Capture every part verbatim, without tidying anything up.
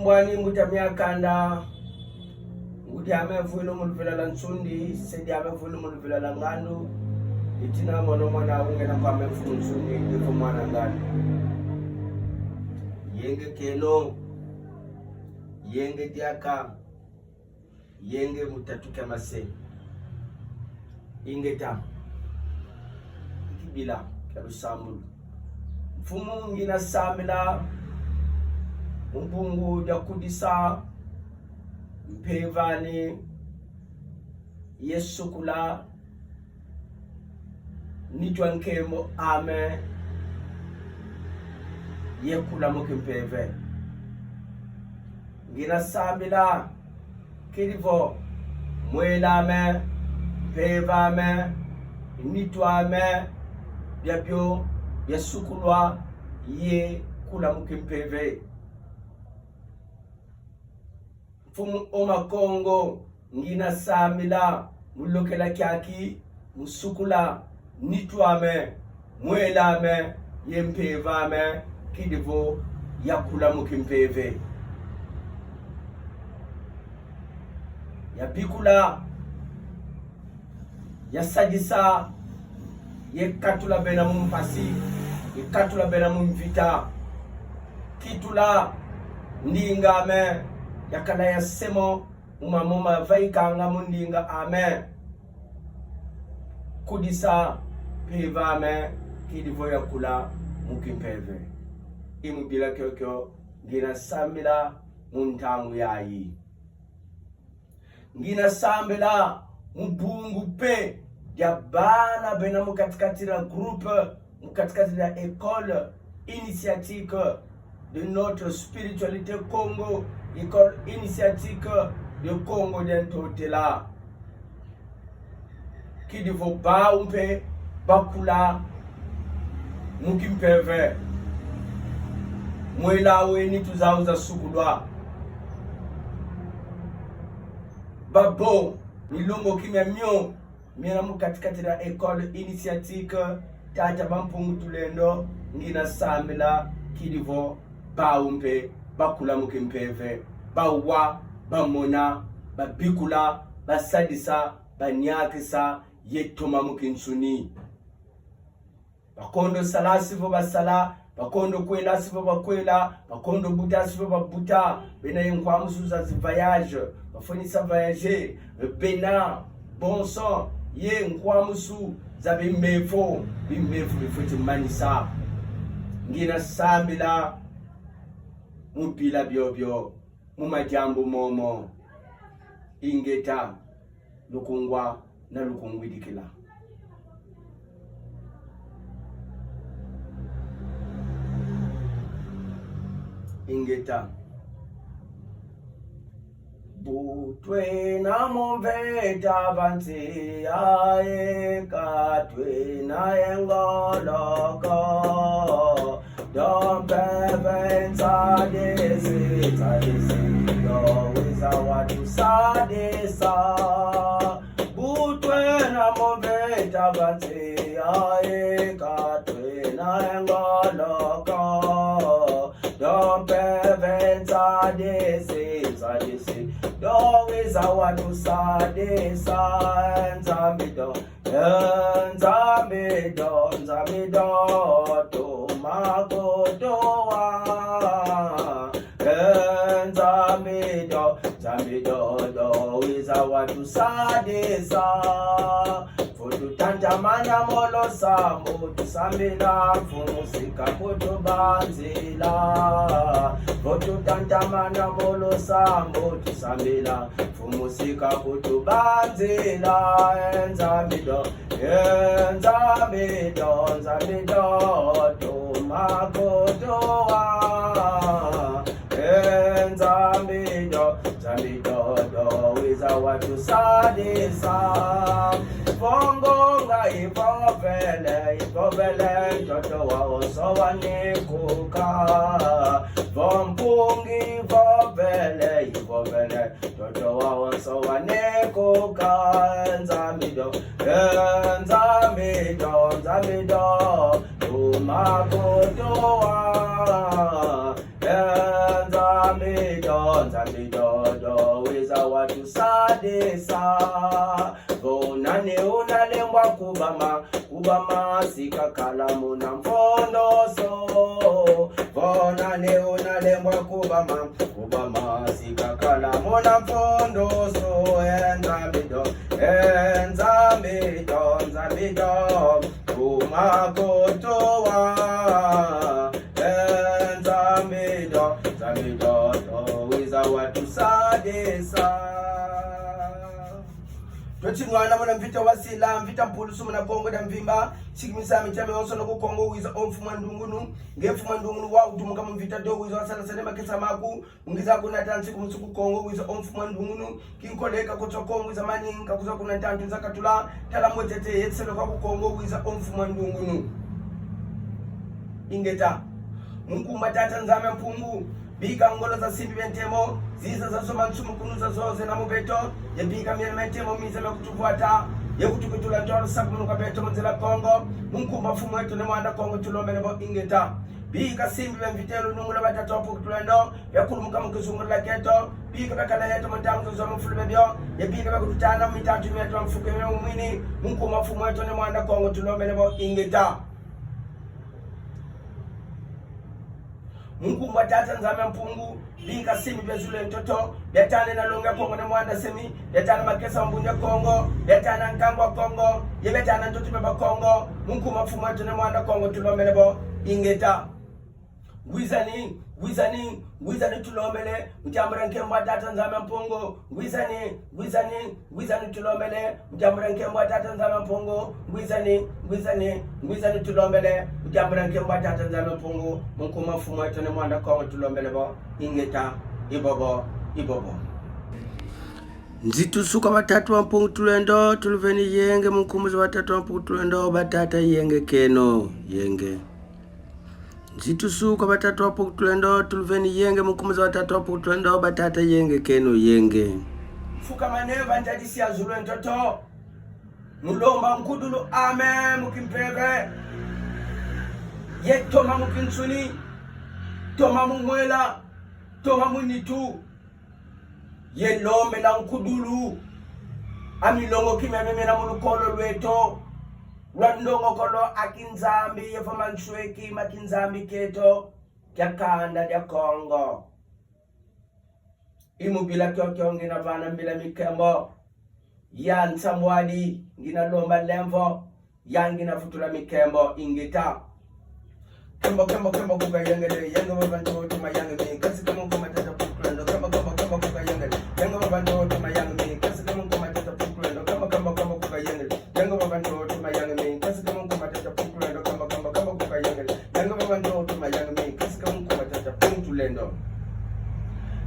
Mbwani mbuta mia kanda, ngudi ame vwilu mu luvila lwa Nsundi, se diame vwilu mu luvila lwa Ngandu, i tina mono mwana unge na kwame mfumu Nsundi, ndiko mwana Ngandu. Yenge kieno, yenge diaka, yenge mu tatu kia mase. Ingeta. Kibila kia lusambulu. Mfumu, ngina sambila mu bungu dia kudisa mpeve ani ye sukula nitu a nkembo ame ye kula mu kimpeve. Ngina sambila kidi vo mwela ame, mpeve ame, nitu ame, biabio bia sukulwa ye kula mu kimpeve. Mfumu Oma Kongo, ngina sambila mu lokela kiaki, mu sukula nitu ame, mwela ame, ye mpeve ame, kidi vo ya kula mu kimpeve. Ya bikula, ya sadisa, ye katula bena mu mpasi, ye katula bena mu mvita. Kitula ndinga ame, ya kala ya semo, mu mamo mavaikanga mu ndinga ame. Kudisa mpeve ame, kidi vo ya kula mu kimpeve. I mu bila kiokio ngina sambila mu ntangu yayi. Ngina sambila mu bungu mpe dia bana bena mu kati-kati dia groupe, mu kati-kati dia école initiatique de notre spiritualité Kongo, école initiatique de Kongo dia Ntotela. Kidi vo bau mpe bakula mu kimpeve. Mwela awu ye nitu zawu za sukulwa. Babo, milongoki mia mio miena mu kati-kati dia école initiatique Tata Bampungu Tulendo, ngina sambila kidi vo bau mpe bakula mu kimpeve. Bawa, bamona, babikula, basadisa, baniakisa, ye toma mu kinsuni. Bakondo sala si vo basala, bakondo kwela si vo bakwela, bakondo buta si vo babuta. Bena ye nkwamusu za zi voyage, bafwanisa voyager. Bena bonso ye nkwamusu za bimbevo, bimbevo bifweti manisa. Ngina sambila mu bila biobio, mu madiambu momo. Ingeta, lukungwa na lukungwidikila. Ingeta. Bu twena mu mvita va nsi yayi, ka twena ye ngolo ko. Dio mpeve nsadisi, nsadisi, dio wiza watusadisa. Bu twena mu mvita va nsi yayi, ka twena ye ngolo ko. Dio mpeve nsadisi, nsadisi, dio wiza watusadisa. Nzambi dio, eh, Nzambi dio, Nzambi dio, toma kutuwa. Eh, Nzambi dio, Nzambi dio, dio wiza watusadisa. Vo tutantamana mu lusambu, tusambila Mfumu si kakutubanzila. Vo tutantamana mu lusambu, tusambila Mfumu si kakutubanzila. Eh, Nzambi dio, eh, Nzambi dio, Nzambi dio, toma kutuwa. Eh, Nzambi dio, Nzambi dio, dio wiza watusadisa. Vo ngonga ivovele, ivovele, ntoto wawonso wanikuka. Vo mpungi ivovele, ivovele, ntoto wawonso wanikuka. Nzambi dio, eh, Nzambi dio, Nzambi dio, toma kutuwa. Eh, Nzambi Nzambi do, Nzambi do, do, wiza watusadisa. Vo nani una lembwa kubama, kubama, si kakala muna mfondoso. Vo nani una lembwa kubama, kubama, si kakala muna mfondoso. E Nzambi do, e Nzambi do, Nzambi do, kuma kutuwa. E Nzambi do, Nzambi do, do, wiza watusadisa. Tweti nwana muna mvita wasila, mvita mpulusu muna Kongo dia mvimba. Sikimisa mitima yonso na ku Kongo, wiza o Mfumu a Ndungunu. Nge Mfumu a Ndungunu, wau dumuka mu mvita do, wiza wasalasana makesa maku. Ungiza kunata nsiku mu nsiku Kongo, wiza o Mfumu a Ndungunu. Kinkole kakotwa Kongo, wiza mani, kakuza kuna ntantu za katula. Tala motete yetselo kwa ku Kongo, wiza o Mfumu a Ndungunu. Ingeta. Mu nkumbu a Tata Nzambi a Mpungu, bika ngolo za simbi bia ntemo, ziza zazoma nsumu kunu zazoze na mu beto, ye bika miela mia ntemo miza mia kutuvwata, ye kutukutula ntwala sakumunu kwa beto mu nzila Kongo, mu nkumbu a Mfumu eto Ne Mwanda Kongo tulombele bo. Ingeta. Bika simbi bia mvita ye lunungu lwa Batata wa Mpungu Tulendo, bia kulumuka mu kizungulula kieto, bika bia kala yeto mu ntangu zazo mu fulu biabio, ye bika bia kututana mu mitantu mieto mia mfuka mia mwini, mu nkumbu a Mfumu eto Ne Mwanda Kongo tulombele bo. Ingeta. Mu nkumbu a Tata Nzambi a Mpungu, bika simbi bia zulu ye ntoto, bia tana na longo a Kongo Ne Mwanda Nsemi, bia tana makesa ma Mbundi a Kongo, bia tana nkangu a Kongo, ye bia tana ntoto mia Bakongo, mu nkumbu a Mfumu eto Ne Mwanda Kongo tulombele bo. Ingeta. Ngwizani, ngwizani, ngwizani tulombele, mu diambu dia nkembo a Tata Nzambi a Mpungu. Ngwizani, ngwizani, ngwizani tulombele, mu diambu dia nkembo a Tata Nzambi a Mpungu. Ngwizani, ngwizani, ngwizani tulombele, mu diambu dia nkembo a Tata Nzambi a Mpungu. Mu nkumbu a Mfumu eto Ne Mwanda Kongo tulombele bo. Ingeta, i bobo, i bobo. Nzitusu kwa Batata wa Mpungu Tulendo, tuluveni yenge mu nkumbu za Batata wa Mpungu Tulendo, Batata yenge keno, yenge. Nzitusu kwa Batata wa Mpungu Tulendo, tuluveni yenge mu nkumbu za Batata wa Mpungu Tulendo, Batata yenge keno, yenge. Mfukamane, banjadisi ya zulu ye ntoto, mu lomba nkudulu ame mu kimpeve, ye toma mu kinsuni, toma mu mwela, toma mu nitu, ye lombela nkudulu a milongoki miame miena mu lukolo lweto lwa ndongokolo a kinzambi ye vo mansweki ma kinzambi kieto kia kanda dia Kongo. I mu bila kiokio ngina vana mbila mi nkembo. Ya nsambwadi, ngina lomba lemvo, ya ngina vutula mi nkembo. Ingeta. Nkembo, nkembo, nkembo ku Kayengele, yenge vava ntoto mayangi mi, kasika mu nkumbu a Tata Mpungu Tulendo. Nkembo, nkembo, nkembo ku Kayengele, yenge vava ntoto mayangi mi, kasika mu nkumbu a Tata Mpungu Tulendo. Nkembo, nkembo, nkembo ku Kayengele, yenge vava ntoto mayangi mi, kasika mu nkumbu a Tata Mpungu Tulendo. Nkembo, nkembo, nkembo ku Kayengele, yenge vava ntoto mayangi mi, kasika mu nkumbu a Tata Mpungu Tulendo.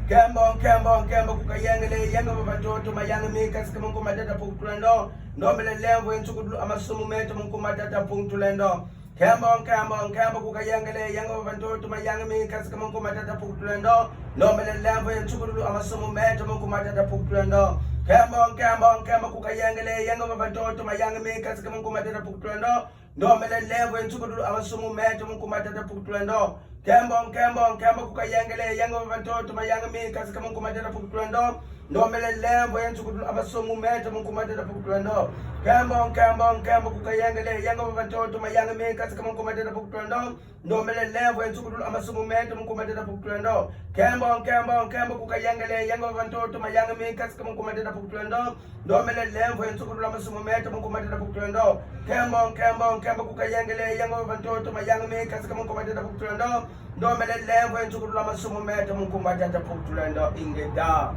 Nkembo, nkembo, nkembo ku Kayengele, yenge vava ntoto mayangi mi, kasika mu nkumbu a Tata Mpungu Tulendo. Ndombele lemvo ye nsukudulu a masumu meto mu nkumbu a Tata Mpungu Tulendo. Nkembo, nkembo, nkembo ku Kayengele, yenge vava ntoto mayangi mi, kasika mu nkumbu a Tata Mpungu Tulendo. Ndombele lemvo ye nsukudulu a masumu meto mu nkumbu a Tata Mpungu Tulendo. Nkembo, nkembo, nkembo ku Kayengele, yenge vava ntoto mayangi mi, kasika mu nkumbu a Tata Mpungu Tulendo. Ndombele lemvo ye nsukudulu a masumu meto mu nkumbu a Tata Mpungu Tulendo. Nkembo, nkembo, nkembo ku Kayengele, yenge vava ntoto mayangi mi, kasika mu nkumbu a Tata Mpungu Tulendo. Ndombele lemvo ye nsukudulu a masumu meto mu nkumbu a Tata Mpungu Tulendo. Nkembo, nkembo, nkembo ku Kayengele, yenge vava ntoto mayangi mi, kasika mu nkumbu a Tata Mpungu Tulendo. Ndombele lemvo ye nsukudulu a masumu meto mu nkumbu a Tata Mpungu Tulendo. Nkembo, nkembo, nkembo ku Kayengele, yenge vava ntoto mayangi mi, kasika mu nkumbu a Tata Mpungu Tulendo. Ndombele lemvo ye nsukudulu a masumu meto mu nkumbu a Tata Mpungu Tulendo. Nkembo, nkembo, nkembo ku Kayengele, yenge vava ntoto mayangi mi, kasika mu nkumbu a Tata Mpungu Tulendo. Ndombele lemvo ye nsukudulu a masumu meto mu nkumbu a Tata Mpungu Tulendo. Ingeta.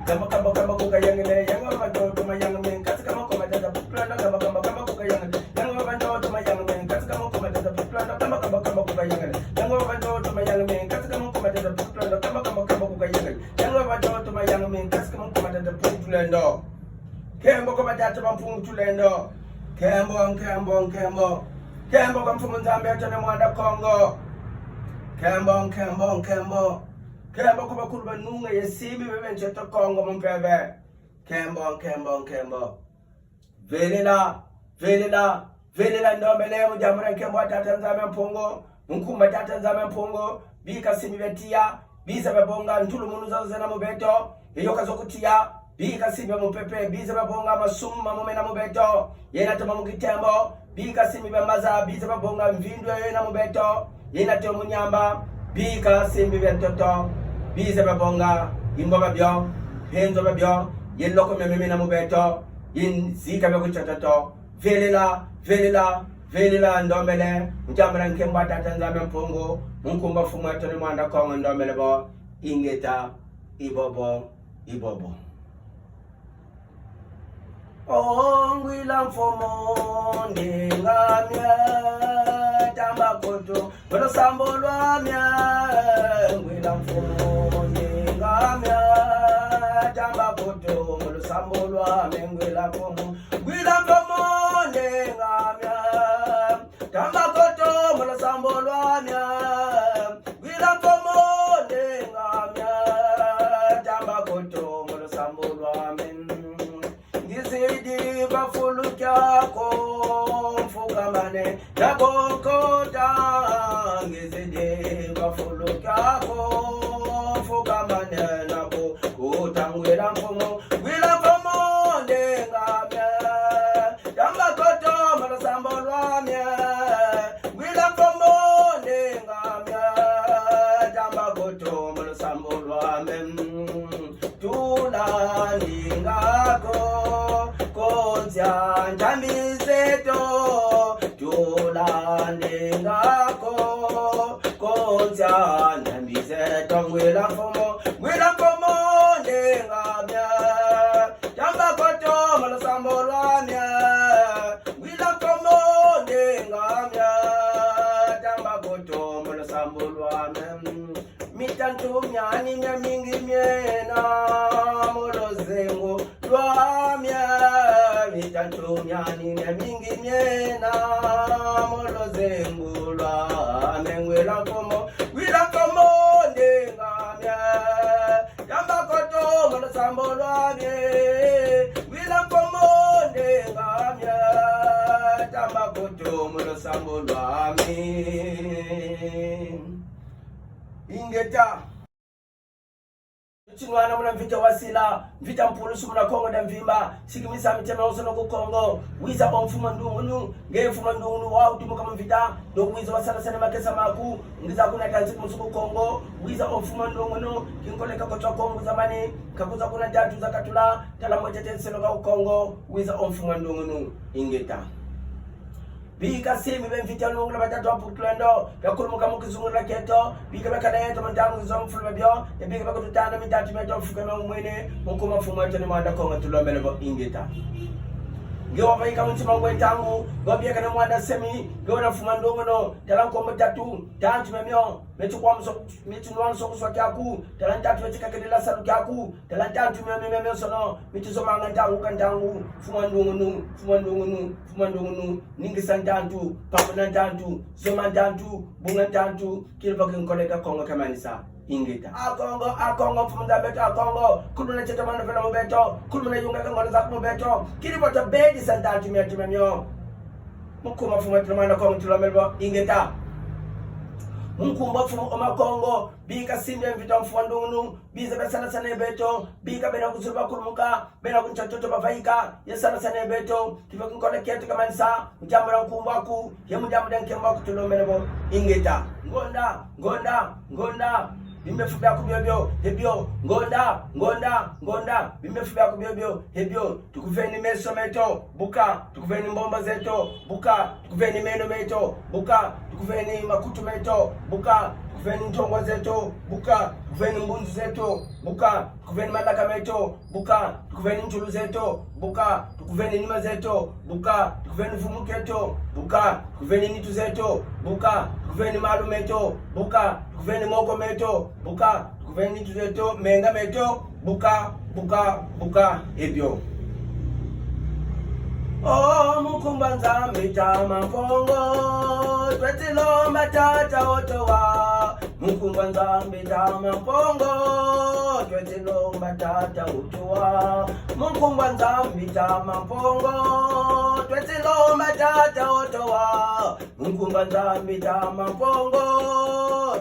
Nkembo, nkembo, nkembo ku Kayengele, yenge vava ntoto mayangi mi, kasika mu nkumbu a Tata Mpungu Tulendo. Nkembo, nkembo, nkembo ku Kayengele, yenge vava ntoto mayangi mi, kasika mu nkumbu a Tata Mpungu Tulendo. Nkembo, nkembo, nkembo ku Kayengele, yenge vava ntoto mayangi mi, kasika mu nkumbu a Tata Mpungu Tulendo. Nkembo, nkembo, nkembo ku Kayengele, yenge vava ntoto mayangi mi, kasika mu nkumbu a Tata Mpungu Tulendo. Nkembo kwa Batata ba Mpungu Tulendo. Nkembo, nkembo, nkembo. Nkembo kwa Mfumu Nzambi eto Ne Mwanda Kongo. Nkembo, nkembo, nkembo. Nkembo kwa bakulu ba nunga ye simbi bebe nsi eto Kongo mu mpeve. Nkembo, nkembo, nkembo. Velela, velela, velela ndombele mu diambu dia nkembo a Tata Nzambi a Mpungu, mu nkumbu a Tata Nzambi a Mpungu, bika simbi bia tiya, biza bia bonga ntulumunu zazo zena mu beto, ye yoka zo ku tiya, bika simbi bia mupepe, biza bia bonga masumu mamo mena mu beto, yena toma mu kitembo, bika simbi bia maza, biza bia bonga mvindu yena mu beto, yena toma mu nyamba, bika simbi bia ntoto, biza bia bonga imbwa biabio, mpenzo biabio, ye loko miamio mena mu beto, ye nzika bia ku ntoto. Velela, velela, velela, ndombele, mu diambu dia nkembo a Tata Nzambi Mpungu, mu nkumbu a Mfumu eto Ne Muanda Kongo, ndombele bo, ingeta, i bobo, i bobo. O ngwila mfumu ndinga mia, tamba kutu mu lusambu lwamia, ngwila mfumu ndinga mia, tamba kutu mu lusambu lwamia, ngwila mfumu, ngwila mfumu ndinga mia, tamba kutu mu lusambu lwamia, ngwila mfumu ndinga mia, tamba kutu mu lusambu lwamia. Ngizidi va fulu kiaku, mfukamane na kunkota. Ngizidi va fulu kiaku, mfukamane na kunkota. Ngwila mfumu, ngwila mfumu ndinga mia, tamba kutu mu lusambu lwamia. Ngwila mfumu ndinga mia, tamba kutu mu lusambu lwamia. Tula ndinga ko, konza ntambi zeto. Tula ndinga ko, konza ntambi zeto. Ngwila mfumu, ngwila mfumu ndinga mia, tamba kutu mu lusambu lwamia. Ngwila mfumu ndinga mia, tamba kutu mu lusambu lwamia. Mitantu miani miamingi miena mu luzingu lwamia. Mitantu miani miamingi miena mu luzingu lwamia. Ngwila mfumu, ngwila mfumu ndinga mia, tamba kutu mu lusambu lwamia. Ngwila mfumu ndinga mia, tamba kutu mu lusambu lwamia. Ingeta. Tuti nwana muna mvita wasila, mvita mpulusu muna Kongo dia mvimba, sikimisa mitema yonsono ku Kongo. Wiza o mfumu a ndungunu, nge mfumu a ndungunu wau tumuka mu mvita, donc wiza wasalasana makesa maku, ngiza kuna tansi kumusu ku Kongo, wiza o mfumu a ndungunu, kinkoleka kotwa Kongo zamani, kakuza kuna tatu za katula, tala mwetete selo ka u Kongo, wiza o mfumu a ndungunu, ingeta. Bika simbi bia mvita lungula batatu a Portland, bia kulumuka mu kizungula kieto, bika bia kala yeto mu ntangu zo mfulu biabio, ye bika bia kututana mitatu mieto mfuka mia umwene, mu nkumbu a Mfumu eto Ne Muanda Kongo tulombele bo ingeta. Nge wavaika mu ntima ngwe ntangu, nge wabieka Ne Muanda Nsemi, nge wena mfumu a ndungunu, tala nkumbu tatu, tantu miamio, mieti kwa mso-, mieti nwa nso kuswa kiaku, tala ntatu mieti kakidila salu kiaku, tala ntantu miamio miamionsono, mieti zomanga ntangu ka ntangu, mfumu a ndungunu, mfumu a ndungunu, mfumu a ndungunu, ningisa ntantu, pambula ntantu, zoma ntantu, bunga ntantu, kidi vo kinkoleka Kongo kiamanisa, ingeta. A Kongo, a Kongo, Mfumu Nzambi eto a Kongo, kulumuna tieto mwana vela mu beto, kulumuna yunga ka ngolo zaku mu beto, kidi vo tubedisa ntantu mieto miamio. Mu nkumbu a Mfumu eto Ne Muanda Kongo tulombele bo, ingeta. Mu nkumbu a Mfumu Oma Kongo, bika simbi bia mvita mfumu a ndungunu, biza bia salasana ye beto, bika bena ku zulu bakulumuka, bena ku nsi a ntoto bavaika, ye salasana ye beto, kidi vo kinkoleka kieto kiamanisa, mu diambu dia nkumbu aku, ye mu diambu dia nkembo aku tulombele bo, ingeta. Ngonda, ngonda, ngonda, bimefu biaku biobio, ye bio, ngonda, ngonda, ngonda, bimefu biaku biobio, ye bio, tukuveni meso meto, buka, tukuveni mbombo zeto, buka, tukuveni meno meto, buka, tukuveni makutu meto, buka, tukuveni ntongwa zeto, buka, tukuveni mbunzu zeto, buka, tukuveni malaka meto, buka, tukuveni ntulu zeto, buka, tukuveni nima zeto, buka, tukuveni vumu kieto, buka, tukuveni nitu zeto, buka, tukuveni malu meto, buka, tukuveni moko meto, buka, tukuveni nitu zeto, menga meto, buka, buka, buka, ye bio. O mu nkumbu a Nzambi Tata Mpungu, tweti lomba Tata utuwa. Mu nkumbu a Nzambi Tata Mpungu, tweti lomba Tata utuwa. Mu nkumbu a Nzambi Tata Mpungu, tweti lomba Tata utuwa. Mu nkumbu a Nzambi Tata Mpungu,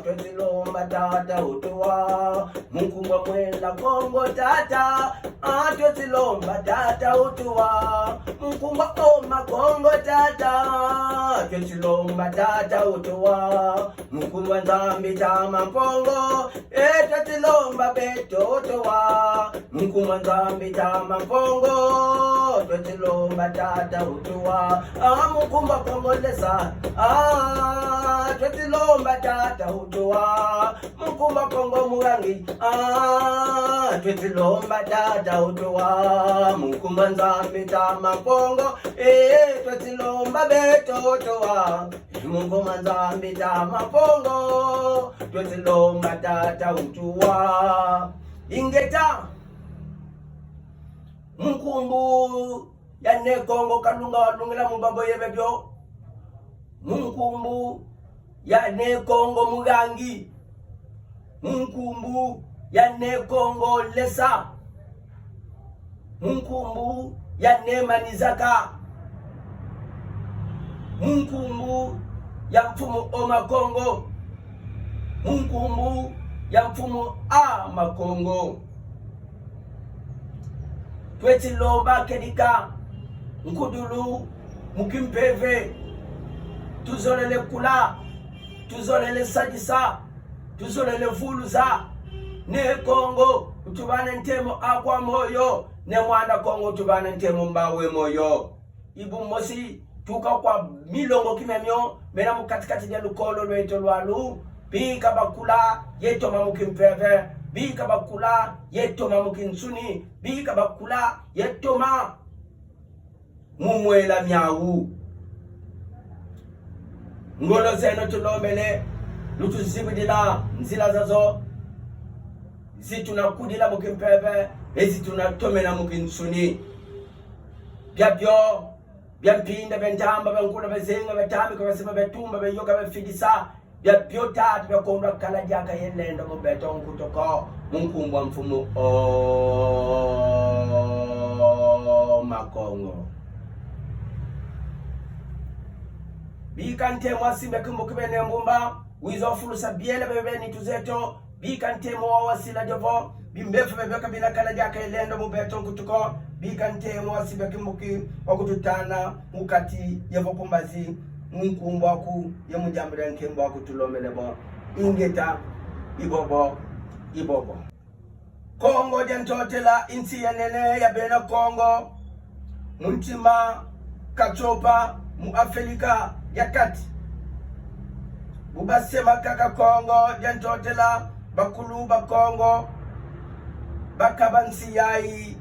Tweti lomba Tata utuwa, mu nkumbu a Mwela Kongo Tata. Ah, tweti lomba Tata utuwa, mu nkumbu a Oma Kongo Tata. Tweti lomba Tata utuwa, mu nkumbu a Nzambi Tata Mpongo. Eh, tweti lomba beto utuwa, mu nkumbu a Nzambi Tata Mpongo. Tweti lomba Tata utuwa, ah, mu nkumbu a Kongo Lesa. Ah, tweti lomba Tata utuwa, mu nkumbu a Kongo Mugangi. Ah, tweti lomba Tata utuwa, mu nkumbu a Nzambi Tata Mpongo. Eh, tweti lomba beto utuwa, mu nkumbu a Nzambi Tata Mpongo. Tweti lomba Tata utuwa. Ingeta. Mu nkumbu ya Ne Kongo Kalunga walungila mu babo ye bebio. Mu nkumbu ya Ne Kongo Mugangi. Mu nkumbu ya Ne Kongo Lesa. Mu nkumbu ya Ne Manizaka. Mu nkumbu ya Mfumu Oma Kongo. Mu nkumbu ya Mfumu Ama Kongo. Tweti lomba kedika nkudulu mu kimpeve. Tuzolele kula, tuzolele sadisa, tuzolele vuluza. Ne Kongo, utuvana ntemo akwa moyo, Ne Mwanda Kongo, utuvana ntemo mbawu ye moyo. I bu mosi tuka kwa milongo kimemio mena mu kati-kati dia lukolo lweto lwalu. Bika bakula ye toma mu kimpeve, bika bakula ye toma mu kinsuni, bika bakula ye toma mu mwela miau. Ngolo zeno tulombele, lutuzibudila nzila zazo, zi tuna kudila mu kimpeve, ye zi tuna tomena mu kinsuni. Biabio bia mpinda, bia ntamba, bia nkula, bia zenga, bia tambika, bia sima, bia tumba, bia yoka, bia fidisa, bia bio tatu bia kondwa kala diaka ye lendo mu beto nkutu ko, mu nkumbu a Mfumu Oma Kongo. Bika ntemo a simba kimbuki bene mbumba, wiza fulusa biela bebe ni tuzeto. Bika ntemo wa wasila diovo, bimbevo bebe ka bina kala diaka ye lendo mu beto nkutu ko. Bika ntemo wa simba kimbuki wa kututana mu kati ye vo ku mbazi, mu nkumbu aku ye mu diambu dia nkembo aku tulombele bo. Ingeta, i bobo, i bobo. Kongo dia Ntotela, i nsi ya nene ya bena Kongo, mu ntima Katiopa, mu Afelika ya Kati. Bu basema kaka Kongo dia Ntotela, bakulu ba Kongo bakaba nsi yayi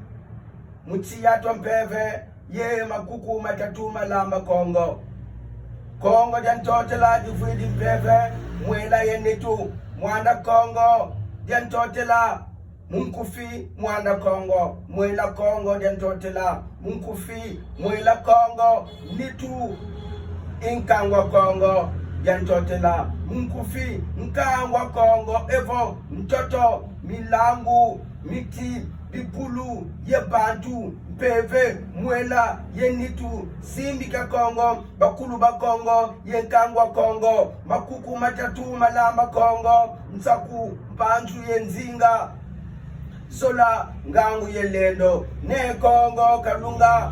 mu tiya twa mpeve ye makuku matatu malamba Kongo. Kongo dia Ntotela divwidi mpeve, mwela ye nitu. Mwanda Kongo dia Ntotela, mu nkufi Mwanda Kongo, mwela Kongo dia Ntotela, mu nkufi mwela Kongo, nitu i nkangu a Kongo dia Ntotela, mu nkufi nkangu a Kongo, evo ntoto, milangu, miti, bibulu ye bantu, mpeve, mwela ye nitu, simbika Kongo, bakulu ba Kongo ye nkangu a Kongo, makuku matatu malamba Kongo, nsaku, mpanzu ye nzinga, zola, ngangu ye lendo. Ne Kongo Kalunga,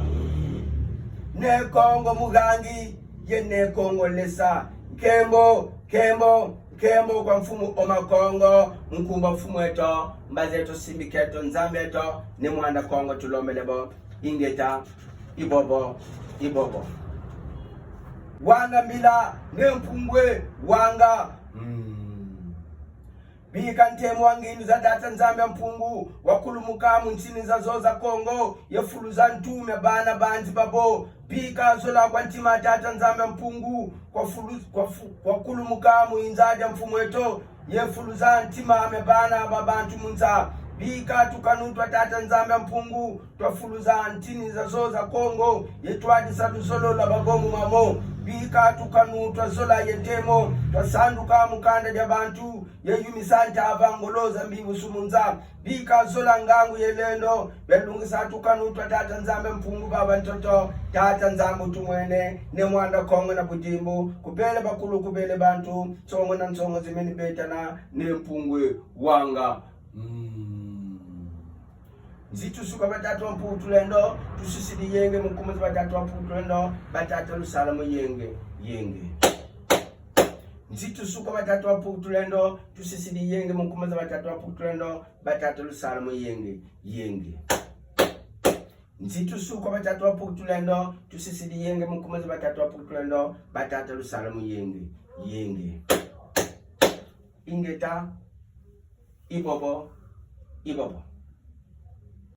Ne Kongo Mugangi, ye Ne Kongo Lesa. Nkembo, nkembo, nkembo kwa Mfumu Oma Kongo, mu nkumbu a Mfumu eto, Mbazi eto, Simbi keto, Nzambi eto, Ne Mwanda Kongo tulombele bo. Ingeta, i bobo, i bobo. Wanga mbila, Ne Mpungu e, wanga. Mm. Bika ntemo wa ngindu za Tata Nzambi a Mpungu, wakulumuka mu nsini zazo za Kongo, ye fuluza ntu mia bana banzi babo. Bika zola kwa ntima a Tata Nzambi a Mpungu, kwa fulu-, kwa fu-, kwa kulumuka mu inza dia Mfumu eto, ye fuluza ntima mia bana ba bantu mu nza. Bika tukanu twa Tata Nzambi a Mpungu, twa fulu za ntini zazo za Kongo, ye twadisa luzolo lwa bagomo mamo. Bika tukanu twa zola ye temo, twa sanduka mu kanda dia bantu, ye yumisa ntava ngolo za mbi busumunza. Bika zola ngangu ye lendo, bia lungisa tukanu twa Tata Nzambi a Mpungu baba ntoto, Tata Nzambi utumwene, Ne Mwanda Kongo na budimbu, kubele bakulu kubele bantu, nsongo na nsongo zimeni betana, Ne Mpungu wanga. Mm. Nzitusu kwa Batata wa Mpungu Tulendo, tusisidi yenge mu nkumbu za Batata wa Mpungu Tulendo, Batata lusala mu yenge, yenge. Nzitusu kwa Batata wa Mpungu Tulendo, tusisidi yenge mu nkumbu za Batata wa Mpungu Tulendo, Batata lusala mu yenge, yenge. Nzitusu kwa Batata wa Mpungu Tulendo, tusisidi yenge mu nkumbu za Batata wa Mpungu Tulendo, Batata lusala mu yenge, yenge. Ingeta, ibobo, ibobo.